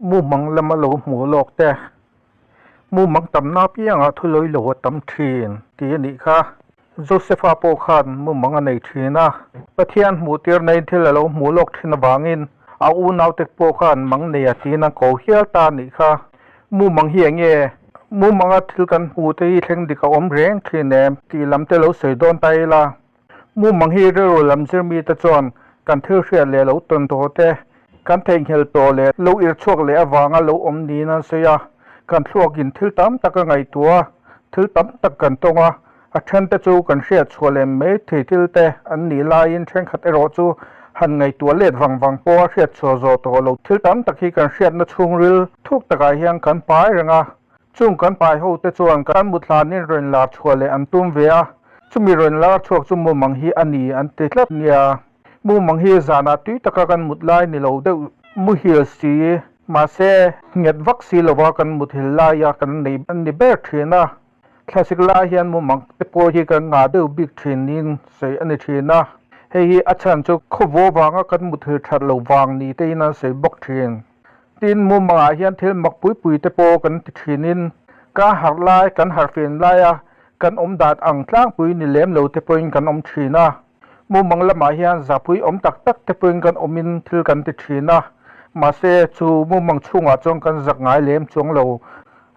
Mumang lama lo hmuh lawk te, mumang tamna apiangah thu lawi lo a tam thin tih a nih kha. Josepha pawh khan mumang a nei thin a, Pathian hmuh tirna in thil a lo hmuh lawk thin avangin a unaute pawh khan mang nei a tiin an ko hial ta a nih kha. Mumang hi enge? Mumanga thil kan hmuh te hi thleng dik a awm reng thin em tih lam te lo sawi dawn ta ila. Mumang hi rilru lam zir mite chuan kan thil hriat leh lo tawn tawh te, kan theihnghilh tawh leh lo ir chhuak leh avanga lo awm niin an sawi a. Kan thluakin thil tam tak a ngaihtuah a, thil tam tak kan tawng a, a then te chu kan hriat chhuah leh mai thei thil te an nih laiin thenkhat erawh chu han ngaihtuah let vang vang pawha hriat chhuah zawh tawh lo thil tam tak hi kan hriatna chhungril thuk takah hian kan pai reng a. Chung kan pai ho te chuan kan mut hlanin rawn lar chhuah leh an tum ve a, chumi rawn lar chhuak chu mumang hi a ni an ti tlat nia. Mumang hi zanah tui taka kan mut lai ni lo deuh muhil si, mahse nghet vak si lova kan muthil laia kan nei an ni ber thin a. Thlasik lai hian mumang te pawh hi kan ngah deuh bik thin niin sawi a ni thin a, hei hi a chhan chu khawvaw vanga kan muthil that lo vang ni tein an sawi bawk thin. Tin, mumangah hian thil mak pui pui te pawh kan ti thinin ka harh lai, kan harhfin laia kan awm dan ang tlangpui ni lem lo te pawhin kan awm thin a. Mumang lamah hian zahpui awm tak tak te pawhin kan awmin thil kan ti thin a. Mahse, chu mumang chhungah chuan kan zak ngai lem chuang lo.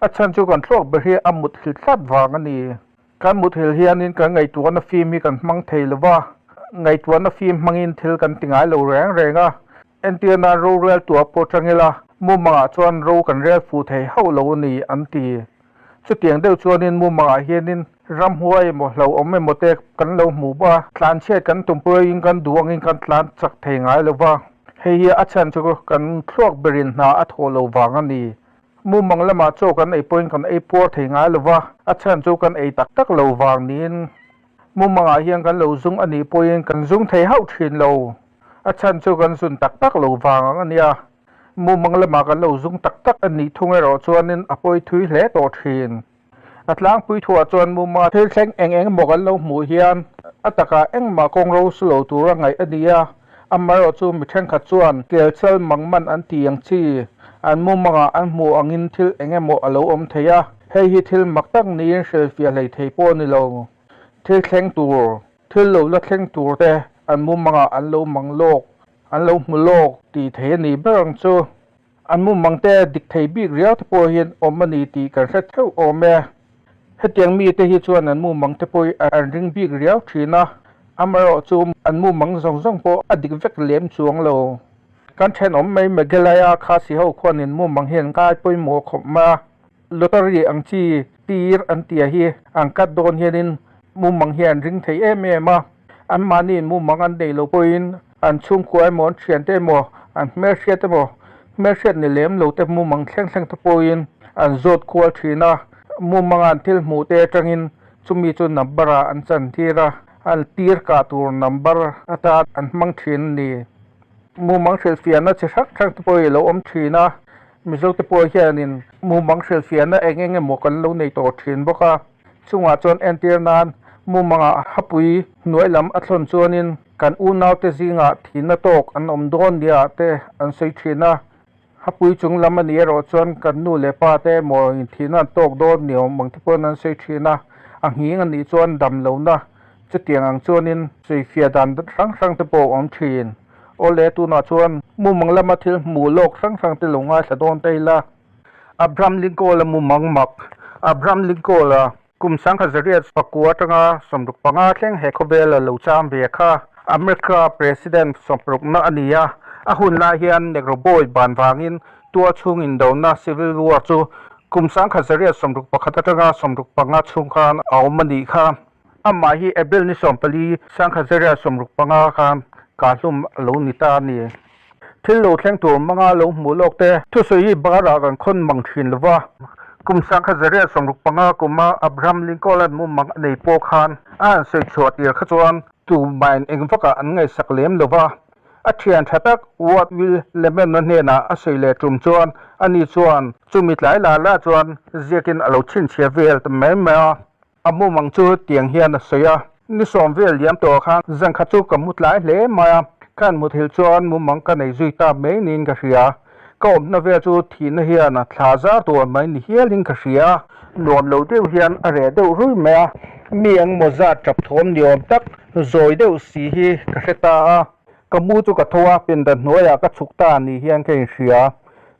A chhan chu kan thluak ber hi a muthilh tlat vang a ni. Kan muthilh hianin kan ngaihtuahna fim hi kan hmang thei lo va, ngaihtuahna fim hmangin thil kan ti ngai lo reng reng a. Entir nan rorel tuah pawh tang ila, mumangah chuan ro kan rel fuh thei hauh lo a ni, an ti. Chutiang deuh chuanin mumangah hianin ramhuai emaw hlauhawm emaw te kan lo hmuh a, tlanchhiat kan tum pawhin kan duh angin kan tlan chak thei ngai lo va, hei hi a chhan chu kan thluak berin hna a thawh lo vang a ni. Mumang lamah chaw kan ei pawhin kan ei puar thei ngai lo va, a chhan chu kan ei tak tak lo vang niin mumangah hian kan lo zung a nih pawhin kan zung thei hauh thin lo. A chhan chu kan zun tak tak lo vang ang a nia. Mumang lamah kan lo zung tak tak a nih thung erawh chuanin a pawi thui hle tawh thin. A tlangpui thuah chuan mumanga thil thleng eng eng emaw kan lo hmuh hian a takah engmah kawng ro su lo tura ngaih a ni a, amaherawh chu mi thenkhat chuan kelchal mang man an ti ang chi, an mumangah an hmuh angin thil eng emaw a lo awm thei a, hei hi thil mak tak niin hrilhfiah hlei thei pawh a ni lo. Thil thleng tur, thil lo la thleng tur te an mumangah an lo mang lawk, an lo hmu lawk tih thei a ni ber ang chu. An mumang te dik thei bik riau te pawh hian awm a ni tih kan hre theuh awm e. Hetiang mite hi chuan an mumang te pawh hi an ring bik riau thin a, amaherawh chu an mumang zawng zawng pawh a dik vek lem chuang lo. Kan thenawm mai Meghalaya Khasi ho khuanin mumang hi an ngai pawimawh khawp mai a, lottery ang chi tir an tia hi an cut dawn hianin mumang hi an ring thei em em a, anmahniin mumang an neih loh pawhin an chhungkua emaw an thiante emaw an hmelhriat emaw hmelhriat ni lem lo te mumang thleng thleng te pawhin an zawt kual thin a, mumanga an thil hmuh te atangin chumi chu number ah an chan tir a, an tir kah tur number atan an hmang thin a ni. Mumang hrilhfiahna chi hrang hrang te pawh hi a lo awm thin a, Mizote pawh hianin mumang hrilhfiahna eng eng emaw kan lo nei tawh thin bawk a, chungah chuan entir nan mumangah hapui hnuai lam a thlawn chuanin kan unaute zingah thihna tawk an awm dawn nia te an sawi thin a, hapui chung lam a nih erawh chuan kan nu leh pa te emaw in thihna an tawk dawn ni awm ang te pawhin an sawi thin a, a nghing a nih chuan dam lohna chutiang ang chuanin sawifiah dan hrang hrang te pawh a awm thin. Awle, tunah chuan mumang lama thil hmuh lawk hrang hrang te lo ngaithla dawn ta ila. Abraham Lincoln-a mumang mak. Abraham Lincoln-a kum 1900 pakua atanga 65 thleng he khawvela lo cham ve kha America President sawmparukna a ni a. A hun lai hian Negro Boy ban vangin tua chhung indona Civil War chu kum 1961 atanga 65 chhung khan a awm a nih kha. Amah hi April ni 14, 1965 khan kahlum a lo ni ta a ni. Thil lo thleng tur manga lo hmuh lawk te thusawi hi barah kan khawn mang thin lo va. Kum 1965 kuma Abraham Lincoln-a'n mumang a nei pawh khan a han sawi chhuah tir kha chuan tumain eng vakah an ngaihsak lem lo va. A thian tha tak Ward Will Lemon-a hnenah a sawi leh tum chuan ani chuan chumi tlai la la chuan ziakin a lo chhinchhiah vel ta mai mai a. A mumang chu tiang hian a sawi a, Ni sawm vel liam tawh khan zan khat chu ka mu tlai hle mai a, ka han muthilh chuan mumang ka nei zui ta mai niin ka hria. Ka awmna vel chu thihna hian a thla zar tur mai ni hialin ka hria a, nuam lo deuh hian a reh deuh rui mai a, mi engmaw zat tap thawm ni awm tak zawi deuh si hi ka hre ta a. Ka mu chu ka tho a, pindan hnuaiah ka chhuk ta ni hian ka inhria.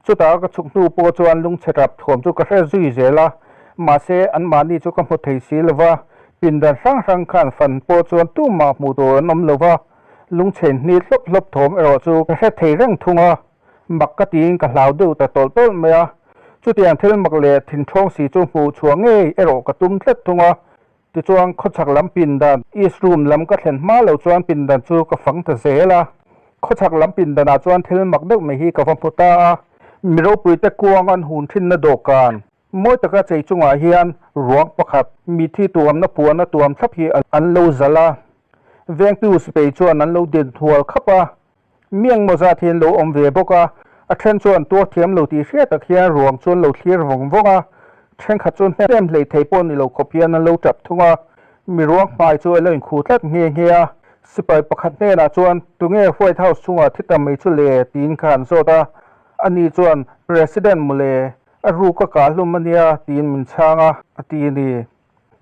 Chutah ka chhuk hnu pawh chuan lungchhe tap thawm chu ka hre zui zel a, mahse anmahni chu ka hmu thei si lo va, pindan hrang hrang khan fan pawh chuan tumah hmuh tur an awm lo va, lungchhe hni hlawp hlawp thawm erawh chu ka hre thei reng thung a. Mak ka tiin ka hlau deuh ta tawlh tawlh mai a, chutiang thil mak leh thinthawng si chu hmuh chhuah ngei erawh ka tum tlat thung a. Tichuan khawchhak lam pindan, East Room, lam ka thlen hma lo chuan pindan chu ka fang ta zel a. Khawchhak lam pindanah chuan thil mak deuh mai hi ka va hmu ta a, mi ropuite kuang an hun thinna dawhkan mawi taka chei chungah hian ruang pakhat mithi tuamna puana tuam thlap hi an lo zalh a. Vengtu sipei chuan an lo din thual khap a, Mi engmaw zat hi an lo awm ve bawk a, a then chuan tuar thiam lo tih hriat tak hian ruang chu an lo thlir vawng vawng a, thenkhat chu hnem hlei thei pawh ni lo khawp hian an lo tap thung a, mi ruang hmai chu a lo inkhu tlat nghe nghe a. Sipai pakhat hnenah chuan, Tunge White House chungah thi tam mai chu le? tiin kha an zawt a, ani chuan, President mawle, a ruk a kah hlum a nia, tiin min chhang a, a ti a ni.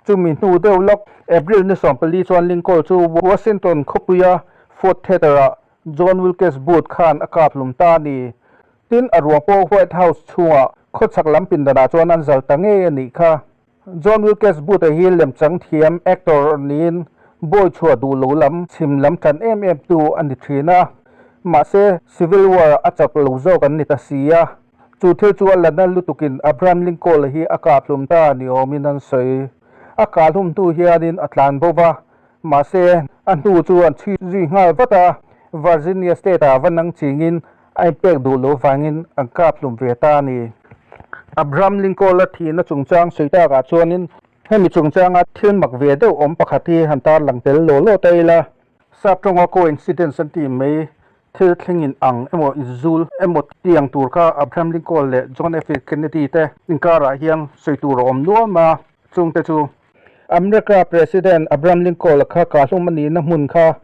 Chumi hnu deuh lawk, April ni 14 chuan Lincoln chu Washington khawpuia Ford Theatre-ah John Wilkes Booth khan a kap hlum ta a ni. Tin, a ruang pawh White House chhungah khawchhak lam pindanah chuan an zal ta ngei a nih kha. John Wilkes Booth-a hi lemchang thiam, actor, niin bawi chhuah duh lo lam, chhim lam tan em em tu a ni thin a. Mahse, Civil War a chak lo zawk an ni ta si a. Chu thil chu a la na lutukin Abraham Lincoln-a hi a kahhlum ta ni awmin an sawi. A kahhlum hnu hianin a tlan bo va, mahse a hnu chu an chhui zui nghal vat a, Virginia State-ah va nang chingin a inpek duh lo vangin an kaphlum ve ta a ni. Abraham Lincoln-a thihna chungchang sawi takah chuanin hemi chungchanga thil mak ve deuh awm pakhat hi han tarlang tel law law ta ila. Sap tawnga coincidence an tih mai Thil thleng in ang emaw inzul emaw tiang tur kha Abraham Lincoln leh John F. Kennedy te inkarah hian sawi tur a awm nuam a, chungte chu. America President Abraham Lincoln-a kha kahlum a nihna hmun kha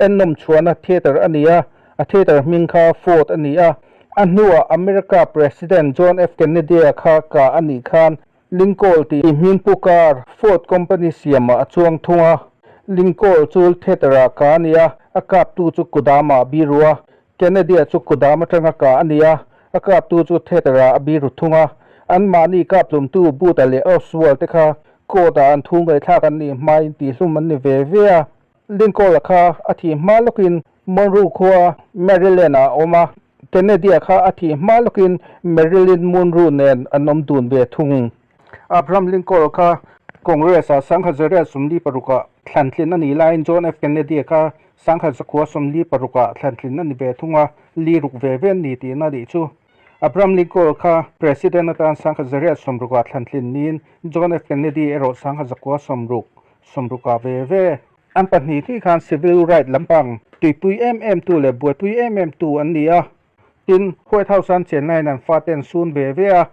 ennawm chhuahna theatre a ni a, a theatre hming kha Ford a ni a. A hnuah America President John F. Kennedy-a kha kah a nih khan Lincoln tih hming pu car Ford company siamah a chuang thung a. Lincoln chu theatre-ah ka a ni a, a kaptu chu kudamah a biru a. Kennedy-a chu kudam atanga ka a ni a, a kaptu chu theatre-ah a biru thung a. Anmahni kaptlumtu Booth-a leh Oswald te kha court-ah an thu ngaihthlak an nih hmain tihhlum an ni ve ve a. Lincoln-a kha a thih hma lawkin Monroe khua Maryland-ah a awm a, Kennedy-a kha a thih hma lawkin Marilyn Monroe nen an awm dun ve thung. Abraham Lincoln kha Congress-ah 1846-ah thlantlin a nih laiin John F. Kennedy-a kha 1946-ah thlantlin a ni ve thung a, li ruk ve ve an ni tihna a nih chu. Abraham Lincoln kha President atan 1860-ah thlantlin niin John F. Kennedy erawh 1960, 60-ah ve ve. An pahnih hnih khan civil right lampang tuipui em em tu leh buaipui em em tu an ni a. Tin, White House an chen laiin an fate an sun ve ve a,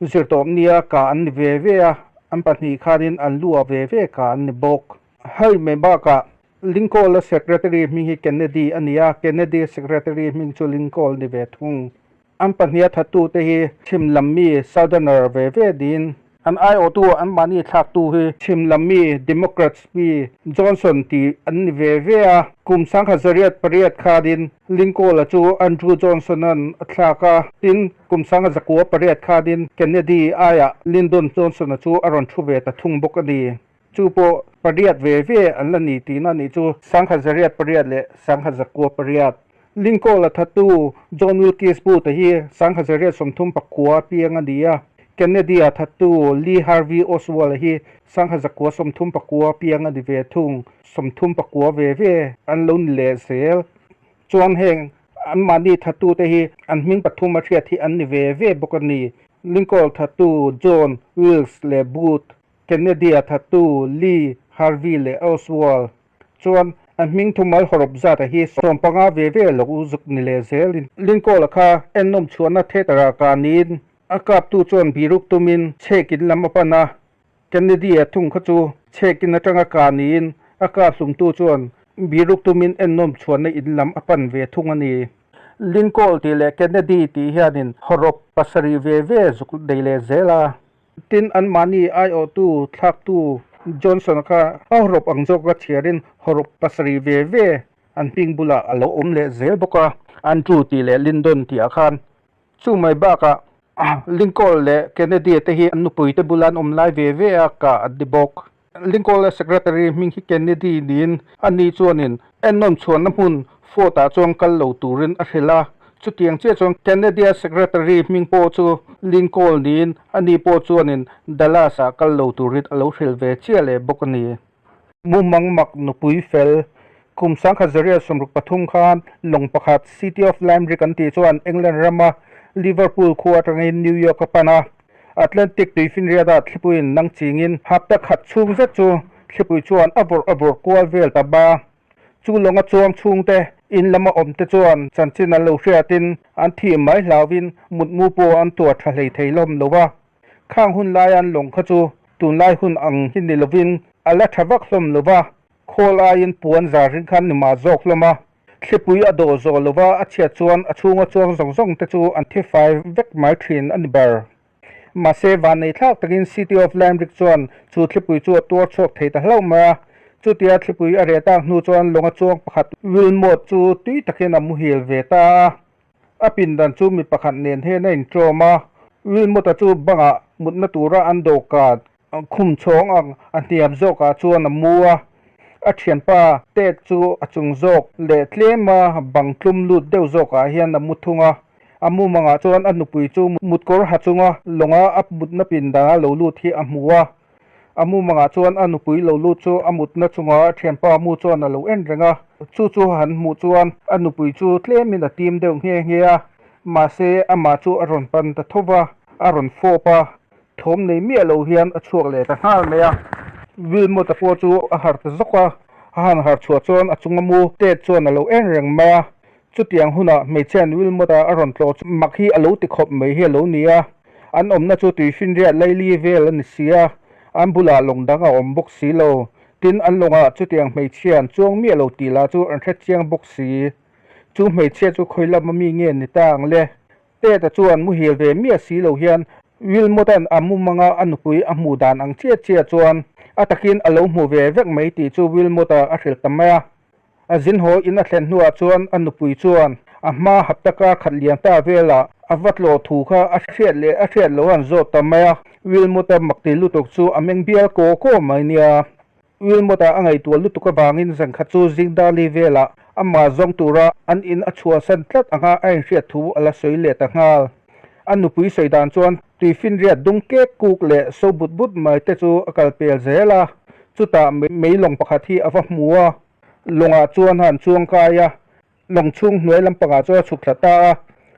zirtawp nia ka an ni ve ve a, an pahnih khanin an lu ah ve ve ka an ni bawk. Hei mai bakah Lincoln-a secretary hming hi Kennedy a ni a, Kennedy secretary hming chu Lincoln ni ve thung. An pahniha thattute hi chhim lam mi Southerner ve ve niin an aiawhtu anmahni thlaktu hi chhim lam mi Democrats mi Johnson tih an ni ve ve a. Kum 1908 khanin Lincoln-a chu Andrew Johnson-a'n a thlak a, tin, kum 1908 khanin Kennedy aiah Lyndon Johnson-a chu a rawn thu ve ta thung bawk a ni. Chu pawh pariat ve ve an la ni tihna nih chu. 1908 leh 1908. Lincoln-a thattu John Wilkes Booth-a hi 1939 piang a ni a. Kennedy-a thattu Lee Harvey Oswald-a hi 1939 piang a ni ve thung. 39 ve ve an lo ni leh zel. Chuan heng anmahni thattute hi an hming pathum a hriat hi an ni ve ve bawk a ni. Lincoln thattu John Wilkes leh Booth Kennedy-a thattu Lee Harvey leh Oswald chuan an hming thumal hawrawp zata hi 15 ve ve lo zuk ni leh zelin Lincoln-a kha ennawm chhuahna theatre-ah kah niin a kaptu chuan biruk tumin chhekin lam a pan a. Kennedy-a thung kha chu chhekin atanga kah niin a kap hlumtu chuan biruk tumin ennawm chhuahna in lam a pan ve thung a ni. Lincoln tih leh Kennedy tih hianin hawrawp pasarih ve ve zuk nei leh zel a. Tin, anmahni aiawhtu thlaktu Johnson-a kha a hawrawp ang zawka chhiarin hawrawp pasarih ve ve an hming bulah a lo awm leh zel bawk a, Andrew tih leh Lyndon tihah khan. Chu mai bakah Lincoln leh Kennedy-a te hi an nupuite bula an awm lai ve ve a kah an ni bawk. Lincoln-a secretary hming hi Kennedy niin ani chuanin ennawn chhuanna hmun Fort-ah chuan kal lo turin a hrilh a. Chutiang chiah chuan Kennedy-a secretary hming pawh chu Lincoln niin ani pawh chuanin Dallas-ah kal lo turin a lo hrilh ve chiah leh bawk a ni. Mumang mak nupui fel kum 1963 khan lawng pakhat City of Limerick an tih chuan England rama Liverpool khua atangin New York a pan a. Atlantic tuifinriatah thlipuiin nang chingin hapta khat chhung zet chu thlipui chuan a vawrh a vawrh kual vel ta ba. Chu lawnga chuang chhungte in lama awmte chuan chanchin an lo hriatin an thih mai hlauhin mutmu pawh an tuar tha hlei thei hlawm lo va. Khang hun laia an lawng kha chu tunlai hun ang hi ni lovin a la tha vak hlawm lo va, khawl aiin puan zar ring khan ni mah zawk hlawm a. Thlipui a dawh zawh lo va, a chhiat chuan a chhunga chuang zawng zawng te chu an thi fai vek mai thin a ni ber. Mahse, vannei thlak takin City of Limerick chuan chu thlipui chu a tuar chhuak thei ta hlauh mai a. Chutia thlipui a reh tak hnu chuan lawnga chuang pakhat Wilmot chu tui takin a muhil ve ta a. A pindan chu mi pakhat nen hian a inṭawm a, Wilmot-a chu bangah mutna tura an dawhkan khum chhawng ang a hniam zawkah chuan a mu a. A thianpa Ted chu a chung zawk leh tlema bang tlum lut deuh zawkah hian a mu thung a. A mumangah chuan a nupui chu mutkawr ha chunga lawnga a mutna pindana lo lut hi a hmu a. A mumangah chuan a nupui lo lut chu a mutna chunga a thianpa mu chuan a lo en reng a, chu chu han hmuh chuan a nupui chu tlemin a tim deuh nghe nghe a, mahse amah chu a rawn pan ta tho va, a rawn fawp a, thawm nei miah lo hian a chhuak leh ta nghal mai a. Wilmot-a pawh chu a harh ta zawk a, a han harh chhuah chuan a chunga mu Ted chuan a lo en reng mai a, Chutiang hunah hmeichhiain Wilmot-a a rawn tlawh chu mak hi a lo ti khawp mai hi a lo ni a, an awmna chu tuifinriat laili vel a ni si a, an bulah lawng dang a awm bawk si lo. Tin, an lawngah chutiang hmeichhia an chuang miah lo tih lah chu an hre chiang bawk si. Chu hmeichhia chu khawi lama mi nge ni ta ang le? Ted-a chuan muhil ve miah si lo hian Wilmot-a'n a mumanga a nupui a hmuh dan ang chiah chiah chuan a takin a lo hmu ve vek mai tih chu Wilmot-a a hrilh ta mai a. A zin haw in a thlen hnuah chuan a nupui chuan a hma hapta kar khat lian ta velah a va tlawh thu kha a hriat leh a hriat lo an zawt ta mai a. Wilmot-a makti lutuk chu a meng bial kaw kaw mai nia. Wilmot-a a ngaihtuah lutuk avangin zan khat chu Zingdali velah amah zawng tura an in a chhuahsan tlat anga a inhriat thu a la sawi leh ta nghal. A nupui sawi dan chuan tuifinriat dung kek kuk leh so but but mai te chu a kal pel zel a, chutah meilawng pakhat hi a va hmu a, lawngah chuan han chuang kai a, lawng chhung hnuai lampangah chuan a chhuk thla ta a,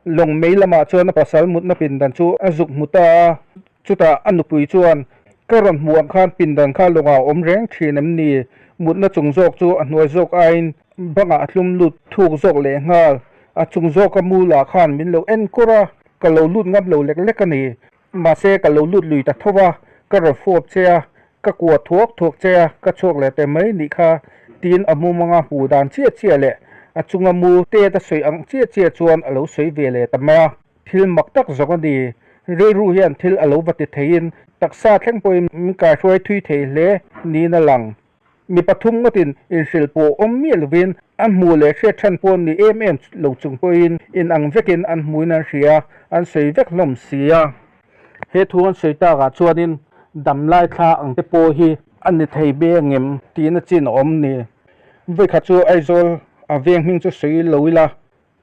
lawng mei lamah chuan a pasal mutna pindan chu a zuk hmu ta a, chutah a nupui chuan, Ka rawn hmuh ang khan pindan kha lawngah a awm reng thin em ni? Mutna chung zawk chu a hnuai zawk aiin bangah a tlum lut thuk zawk leh nghal, a chung zawka mu lah khan min lo en kur a, ka lo lut ngam lo lek lek a ni. Mahse ka lo lut lui ta tho va, ka rawn fawp che a, ka kua thuak thuak che a, ka chhuak leh teh mai nih kha, tiin a mumanga hmuh dan chiah chiah leh a chunga mu tet a sawi ang chiah chiah chuan a lo sawi ve leh ta mai a. Thil mak tak zawk a ni. Rilru hian thil a lo va ti theiin taksa thleng pawhin min kaihruai thui thei hle niin a lang. Mi pathum ngawtin inhrilh pawh awm miah lovin an hmuh leh hriat chhan pawh ni em em lo chung pawhin in ang vekin an hmuin an hria, an sawi vek hlawm si a. He thu an sawi takah chuanin damlai thla ang te pawh hi a ni thei be angem tiin a chin a awm ni. Vawikhat chu Aizawl a veng hming chu sawi lo ila,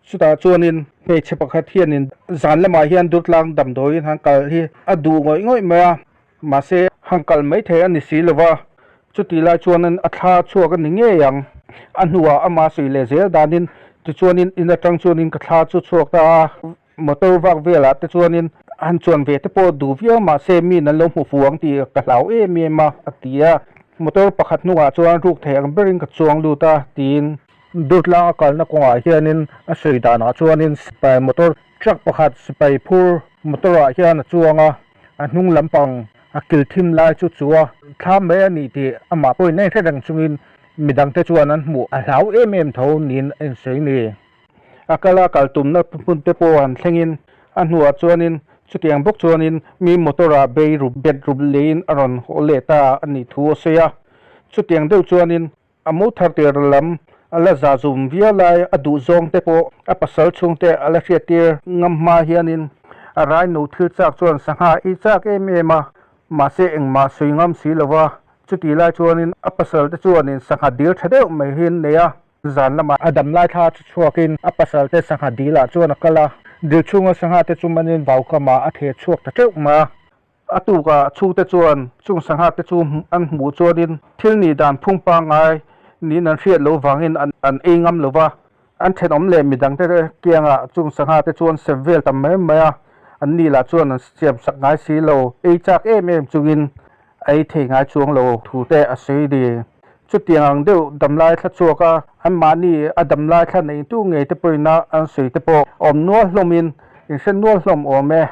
chutah chuanin hmeichhe pakhat hianin zan lamah hian Durtlang damdawiin han kal hi a duh ngawih ngawih mai a. Mahse, han kal mai thei a ni si lo va, chutih lai chuanin a thla chhuak a ni ngei ang. A hnuah ama sawi leh zel danin tichuanin in atang chuanin ka thla chu chhuak ta a, motor vak velah te chuanin han chuan ve te pawh duh viau mahse miin an lo hmu fu ang tih ka hlau em em a, a ti a. Motor pakhat hnungah chuan ruk thei ang berin ka chuang lut a, tiin. Durtlang a kalna kawngah hianin a sawi danah chuanin sipai motor truck pakhat sipai phur motor ah hian a chuang a, a hnung lampang a kil thim lai chu chu a thlam mai a ni tih amah pawhin a inhre reng chungin midangte chuan an hmuh a hlau em em tho niin a insawi ni. A kal a kal tumna hmun te pawh han thlengin a hnuah chuanin chutiang bawk chuanin mi motor ah bei rup bet rup leiin a rawn haw leh ta a nih thu a sawi a. Chutiang deuh chuanin a mo thar tir lam a la za zum viau lai a duh zawng te pawh a pasal chhungte a la hriattir ngam hma hianin a raino thil chak chuan sangha ei chak em em a, mahse engmah sawi ngam si lova chutih lai chuanin a pasal te chuanin sangha dil tha deuh mai hi an nei a. Zan lamah a dam lai thla chu chhuakin a pasal te sangha dilah chuan a kal a, dil chhunga sangha te chu manin vaukamah a theh chhuak ta teuh mai a. A tukah chhungte chuan chung sangha te chu an hmuh chuanin thil nih dan phung pangngai niin an hriat loh vangin an ei ngam lo va, an thenawm leh midang te kiangah chung sangha te chuan sem vel ta mai mai a, an ni lah chuan an siam sak ngai si lo, ei chak em em chungin a ei thei ngai chuang lo thu te a sawi ni. Chutiang ang deuh damlai thla chhuak a, anmahni a damlai thla neitu ngei te pawhin an sawi te pawh awm nual hlawmin inhre nual hlawm awm e.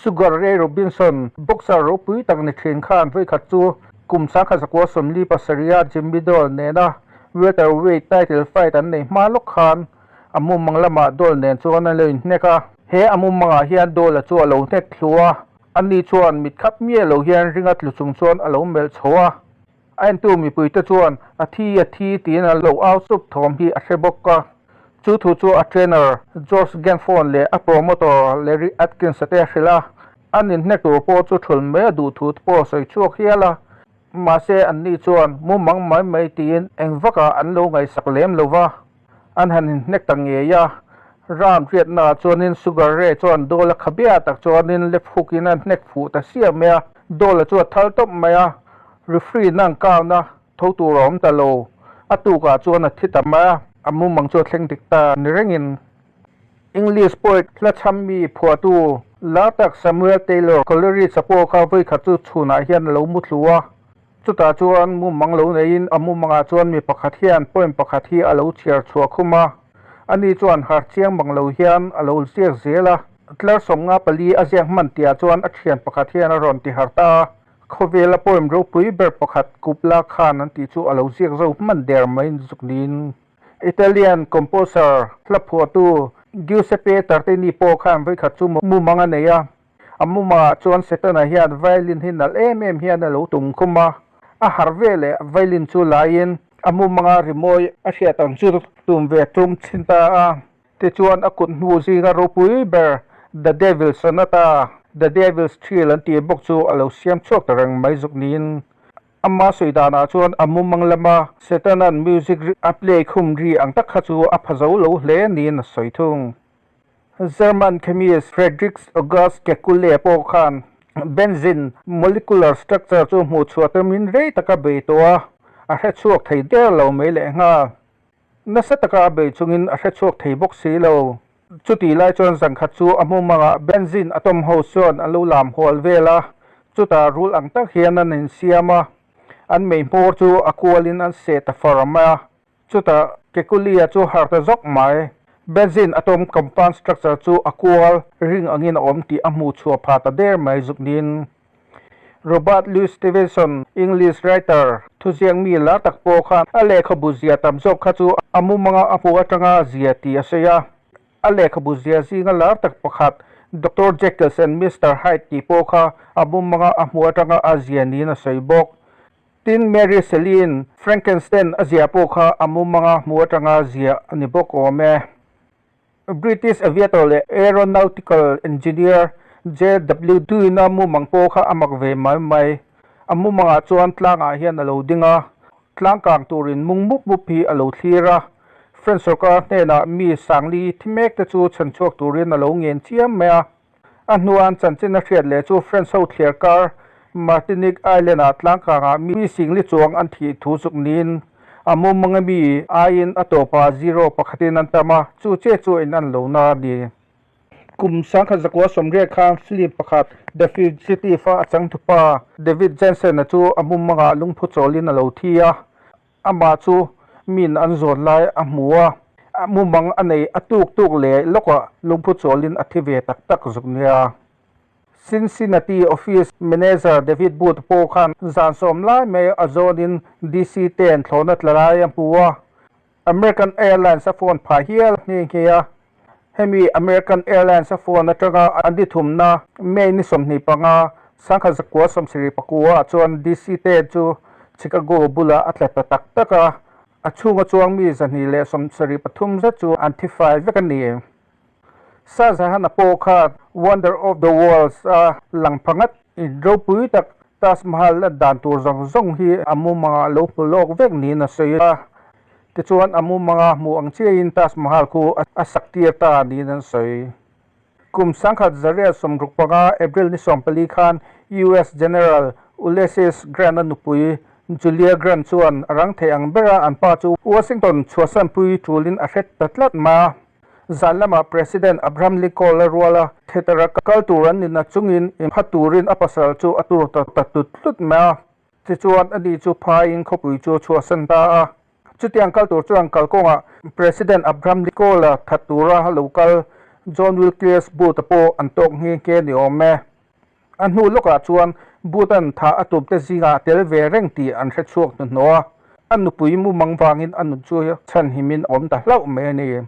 Sugar Ray Robinson, boxer ropui tak ni thin khan vawikhat chu kum 1947 a Jimmy Dole nena welterweight title fight an nei hma lawk khan a mumang lamah Dole nen chuan an lo inhnek a. He a mumangah hian Dole-a chu a lo hnek thlu a, ani chuan mit khap miah lo hian ringa tlu chung chuan a lo melh chho a. A entu mipuite chuan a thi a thi tiin an lo au sup thawm hi a hre bawk a. Chu thu chu a trainer George Genfon leh a promoter Larry Atkins-a te a hrilh a, an inhnek tur pawh chu thul mai a duh thu te pawh a sawi chhuak hial a. Mahse anni chuan mumang mai mai tiin eng vakah an lo ngaihsak lem lo va. An han inhnek ta ngei a, round riatnaah chuanin Sugar Ray chuan Dawla khabia tak chuanin left hook in a hnek fuh ta siam mai a, Dawla chu a thal tawp mai a, referee na an kauna tho tur a awm ta lo, a tukah chuan a thi ta mai a, a mumang chu a thleng dik ta ni rengin. English poet hla chhammi phuahtu lar tak Samuel Taylor Coleridge-a pawh kha vawikhat chu chhunah hian a lo mu thlu a, Chutah chuan mumang lo neiin a mumangah chuan mi pakhat hian poem pakhat hi a lo chhiar chhuah khum a, ani chuan har chiang bang lo hian a lo ziak zel a. Tlar 54 a ziak hman tihah chuan a thian pakhat hian a rawn ti har ta a, khawvela poem ropui ber pakhat Kubla Khan an tih chu a lo ziak zo hman der mai zuk niin. Italian composer hla phuahtu Giuseppe Tartini pawh khan vawikhat chu mumang a nei a, A mumah chuan Setana hian violin hi nalh em em hian a lo tum khum a, a harh ve leh violin chu laiin a mumanga rimawi a hriat ang chu tum ve tum thin ta a. Tichuan a kut hnu zinga ropui ber The Devil's Sonata, The Devil's Trill an tih bawk chu a lo siam chhuak ta reng mai zuk niin. Ama sawi danah chuan a mumang lama Setana'n music a play khum ri ang tak kha chu a pha zo lo hle niin a sawi thung. German chemist Friedrich August Kekule pawh khan benzene molecular structure chu hmuh chhuah tumin rei taka bei tawh a, a hre chhuak thei der lo mai leh nghal. Nasa taka a bei chungin a hre chhuak thei bawk si lo. Chutih lai chuan zan khat chu a hmumangah benzene atom ho chuan an lo lam hual vel a, chutah rul ang tak hian an insiam a, an mei hmawr chu a kualin an seh ta far mai a. Chutah Kekulia chu har ta zawk mai. Benzene atom compound structure chu a kual ring angin a awm tih a hmuh chhuah phah ta der mai zuk niin. Robert Louis Stevenson, English writer, thuziak mi lar tak pawh khan a lehkhabu zia tam zawk kha chu a mumanga a hmuh atanga zia tih a sawi a. A lehkhabu zia zinga lar tak pakhat Doctor Jekyll and Mister Hyde tih pawh kha a mumanga a hmuh atanga a zia niin a sawi bawk. Tin, Mary Shelley-in Frankenstein a ziah pawh kha a mumanga hmu atanga ziah a ni bawk awm e. British aviator leh aeronautical engineer JW Dewey-na mumang pawh kha a mak ve mai mai. A mumangah chuan tlangah hian a lo ding a, tlang kang turin mung mup mup hi a lo thlir a. French sorkar hnenah mi sangli thi mek te chu chhanchhuak turin a lo ngen chiam mai a. A hnuan chanchin a hriat leh chu French ho thliar kar Martinique Island-ah tlangkangah mi singli chuang an thih thu zuk niin a mumang a mi aiin a tawpah zero pakhatin an tam a, chu che chu in an lo na a ni. Kum 1980 khan film pakhat The Fugitive-a a changtupa David Janssen-a chu a mumangah lungphu chawlin a lo thi a, Amah chu min an zawn lai a hmu a, mumang a nei a tuk tuk leh lawkah lungphu chawlin a thi ve tak tak zuk nia. Cincinnati office manager David Booth pawh khan zan sawm lai mai a zawnin DC ten thlawhna tla lai a hmu a, American Airlines a phone phah hial nghe nghe a. Hemi American Airlines a phone atanga an ni thumna May ni 25, 1974 ah chuan DC ten chu Chicago bulah a tla ta tak tak a, a chhunga chuang mi 273 zet chu an thi fai vek a ni. Shah Jahan-a pawh khan Wonder of the Worlds a lang pha ngat. In ropui tak Taj Mahal a dan tur zawng zawng hi a mumangah lo hmu lawk vek niin a sawi a. Tichuan a mumanga hmuh ang chiahin Taj Mahal khu a sak tir ta niin an sawi. Kum 1965 April ni 14 khan US General Ulysses Grant-a nupui Julia Grant chuan a rang thei ang bera an pa chu Washington chhuahsanpui tulin a hret ta tlat mai a. Zan lamah President Abraham Lincoln-a ruala theatre-a kal tur an nihna chungin inpha turin a pasal chu a tur ta ta tlut tlut mai a. Tichuan, ani chu phaiin khawpui chu a chhuahsan ta a. Chutiang kal tur chuan kalkawngah President Abraham Lincoln-a that tura lo kal John Wilkes Booth-a pawh an tawk nghe nghe ni awm e. A hnu lawkah chuan Booth-a'n thah a tumte zingah a tel ve reng tih an hre chhuak hnuhnawh a, a nupui mumang vangin a nun chu chhanhimin a awm ta hlauh mai a ni.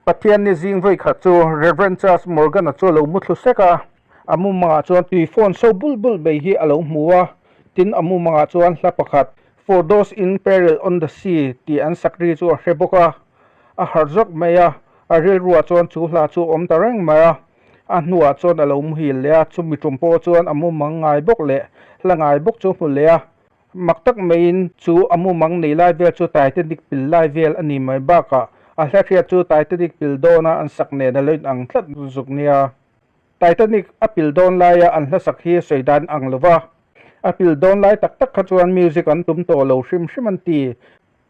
Pathianni zing vawi khat chu Rev. Charles Morgan-a chu a lo mu thlu sek a, a mumangah chuan tui phone so bul bul mai hi a lo hmu a, tin a mumangah chuan hla pakhat For those in peril on the sea tih an sak ri chu a hre bawk a, a harh zawk mai a, a rilruah chuan chu hla chu a awm ta reng mai a. A hnuah chuan a lo muhil leh a, chumi tum pawh chuan a mumang ngai bawk leh hla ngai bawk chu hmu leh a. Mak tak maiin chu a mumang nei lai vel chu Titanic pil lai vel a ni mai bakah a hla hriat chu Titanic pil dawna an sak nen a lo inang tlat zuk nia. Titanic a pil dawn laia an hla sak hi sawi dan ang lo va, a pil dawn lai tak tak kha chuan music an tum tawh lo hrim hrim an ti.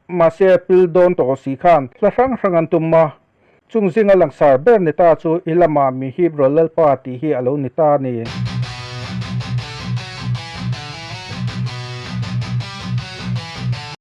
Mahse, pil dawn tawh si khan hla hrang hrang an tum a, chung zinga langsar ber ni ta chu i lama mi hip rawllalpa tih hi a lo ni ta a ni.